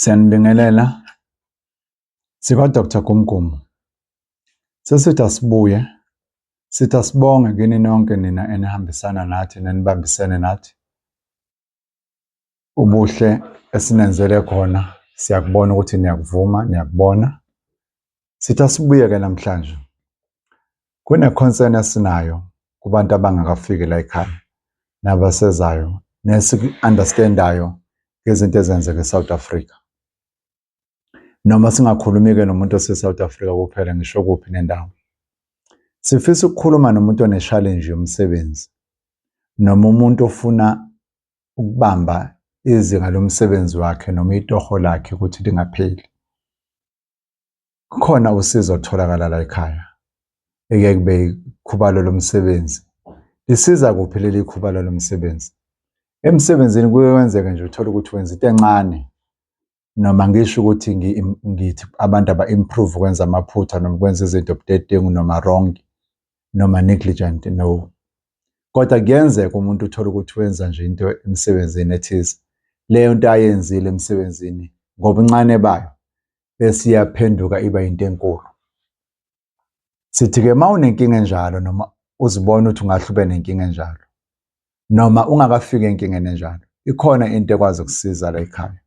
Siyanibingelela. Sikwa-Dr Gumgumu. Sesithi asibuye, sithi asibonge kini nonke nina enihambisana nathi nenibambisene nathi. Ubuhle esinenzele khona siyakubona ukuthi niyakuvuma, niyakubona. Sithi asibuye-ke namhlanje. Kune-concern esinayo kubantu abangakafiki la ekhaya nabasezayo nesiku-understand-ayo ngezinto ezenzeka e-South Africa. Noma singakhulumi-ke nomuntu ose-South Africa kuphela ngisho kuphi nendawo. Sifisa ukukhuluma nomuntu one-challenge yomsebenzi noma umuntu ofuna ukubamba izinga lomsebenzi wakhe noma itoho lakhe ukuthi lingapheli. Kukhona usizo olutholakala la ekhaya ekuye kube ikhubalo lomsebenzi. Lisiza kuphi leli khubalo lomsebenzi? Emsebenzini kuye kwenzeke nje uthole ukuthi wenza into encane noma ngisho ukuthi ngithi abantu aba-improve ukwenza amaphutha noma ukwenza izinto budedengu noma wrong noma negligent, no. Kodwa kuyenzeka umuntu uthole ukuthi wenza nje into emsebenzini ethize, leyo nto ayenzile emsebenzini ngobuncane bayo bese iyaphenduka iba into enkulu. Sithi-ke uma unenkinga enjalo noma uzibona ukuthi ungahle ube nenkinga enjalo noma ungakafiki enkingeni enjalo, ikhona into ekwazi ukusiza la ekhaya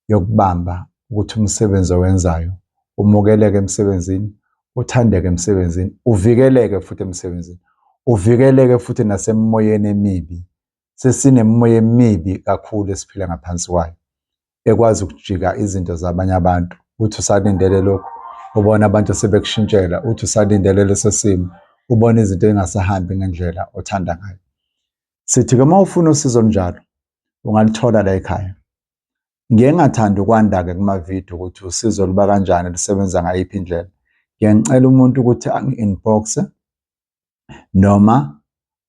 yokubamba ukuthi umsebenzi owenzayo umukeleke emsebenzini, uthandeke emsebenzini, uvikeleke futhi emsebenzini, uvikeleke futhi nasemimoyeni emibi. Sesinemimoya emibi kakhulu esiphila ngaphansi kwayo ekwazi ukujika izinto zabanye abantu. Uthi usalindele lokhu, ubone abantu sebekushintshela, uthi usalindele leso simo, ubone izinto ey'ngasahambi ngendlela othanda ngayo. Sithi-ke uma ufuna usizo olunjalo, ungaluthola la ekhaya. Ngiye ngingathandi ukwanda-ke kumavidiyo ukuthi usizo luba kanjani, lusebenza ngayiphi indlela. Ngiye ngicele umuntu ukuthi angi-inbox-e noma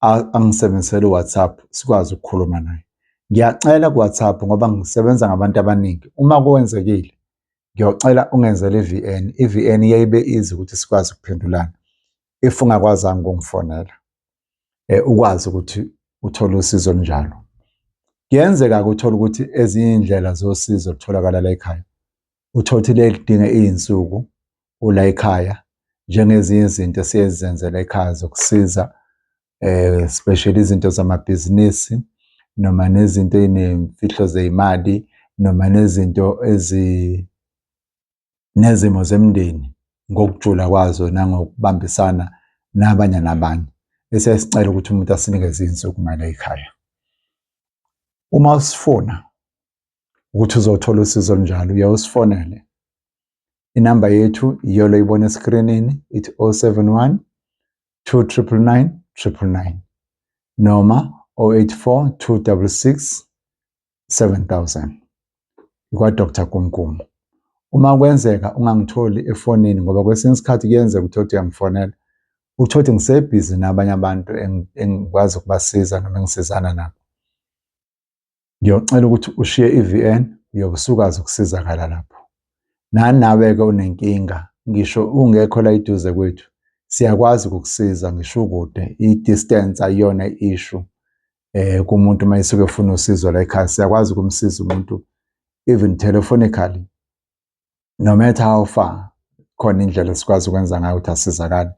angisebenzisele u-WhatsApp sikwazi ukukhuluma naye. Ngiyacela ku-WhatsApp ngoba ngisebenza ngabantu abaningi. Uma kwenzekile ngiyocela ungenzele i-V_N. I-V_N iyaye ibe easy ukuthi sikwazi ukuphendulana if ungakwazanga ukungifonela ukwazi ukuthi uthole usizo olunjalo. Kuyenzeka-ke uthole ukuthi ezinye iy'ndlela zosizo olutholakala la ekhaya, uthole ukuthi liye lidinge iy'nsuku ula ekhaya njengezinye izinto esiye sizenzela ekhaya zokusiza especially izinto zamabhizinisi noma nezinto ey'nemfihlo zey'mali noma nezinto nezimo zemindeni ngokujula kwazo nangokubambisana nabanye nabanye. Esiyaye sicele ukuthi umuntu asinikeze iy'nsuku ngale ekhaya. Uma usifuna ukuthi uzothola usizo olunjalo uye usifonele. Inamba yethu yiyo le oyibona eskrinini ithi 071 2999 999 noma 084 266 7000 ikwa-Dr Kumkumu. Uma kwenzeka ungangitholi efonini ngoba kwesinye isikhathi kuyenzeka uthole ukuthi uyangifonela uthole ukuthi ngisebhizi nabanye abantu engikwazi ukubasiza noma engisizana nabo. Ngiyocela ukuthi ushiye i-V_N uyobe usukwazi ukusizakala lapho. Nanawe-ke onenkinga ngisho ungekho la eduze kwethu siyakwazi ukukusiza ngisho ukude i-distance ayiyona i-issue kumuntu uma esuke efuna usizo la ekhaya siyakwazi ukumsiza umuntu even telephonically. No matter how far khona indlela esikwazi ukwenza ngayo ukuthi asizakale.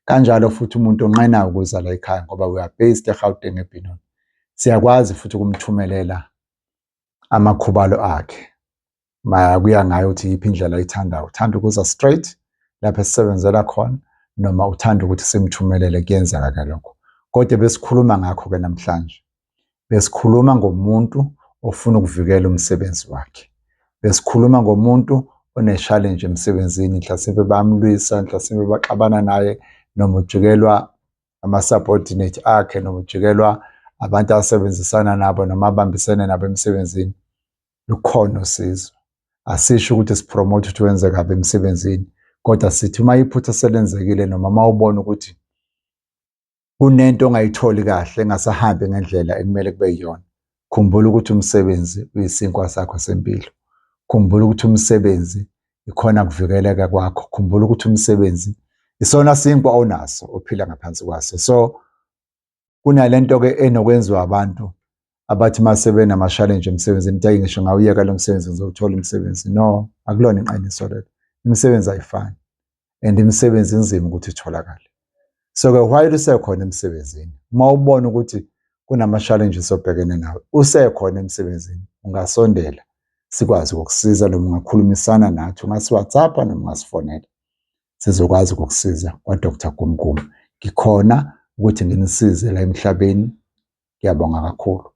Kanjalo futhi umuntu onqenayo ukuza la ekhaya ngoba we are based eGauteng eBenoni. Siyakwazi futhi ukumthumelela amakhubalo akhe. Kuya ngaye ukuthi iyiphi indlela ayithandayo. Uthanda ukuza straight lapho esisebenzela khona noma uthanda ukuthi simthumelele kuyenzeka-ke lokho. Kodwa besikhuluma ngakho-ke namhlanje. Besikhuluma ngomuntu ofuna ukuvikela umsebenzi wakhe. Besikhuluma ngomuntu one-challenge emsebenzini, mhlasimpe bayamlwisa, mhlasimpe baxabana naye noma ujikelwa ama-subordinate akhe noma ujikelwa abantu asebenzisana nabo noma abambisene nabo emsebenzini. Lukhona usizo. Asisho ukuthi si-promote ukuthi wenze kabi emsebenzini, kodwa sithi uma iphutha selenzekile noma uma ubona ukuthi kunento ongayitholi kahle engasahambi ngendlela ekumele kube yiyona. Khumbula ukuthi umsebenzi uyisinkwa sakho sempilo. Khumbula ukuthi umsebenzi ikhona kuvikeleka kwakho. Khumbula ukuthi umsebenzi isona sinkwa onaso ophila ngaphansi kwaso. So kunalento ke enokwenziwa abantu Abathi uma sebenama-challenge emsebenzini, ukuthi ngisho ngawuyeka lo msebenzi ngizowuthola umsebenzi. No, akulona iqiniso lelo. Imisebenzi ayifani and imisebenzi inzima ukuthi itholakale. So-ke while usekhona emsebenzini, uma ubona ukuthi kunama-challenges obhekene nawo, usekhona emsebenzini, ungasondela sikwazi ukukusiza noma ungakhulumisana nathi, ungasi-WhatsApp-a noma ungasifonela. Sizokwazi ukukusiza kwa-Dr Gumgum. Ngikhona ukuthi nginisize la emhlabeni. Ngiyabonga kakhulu.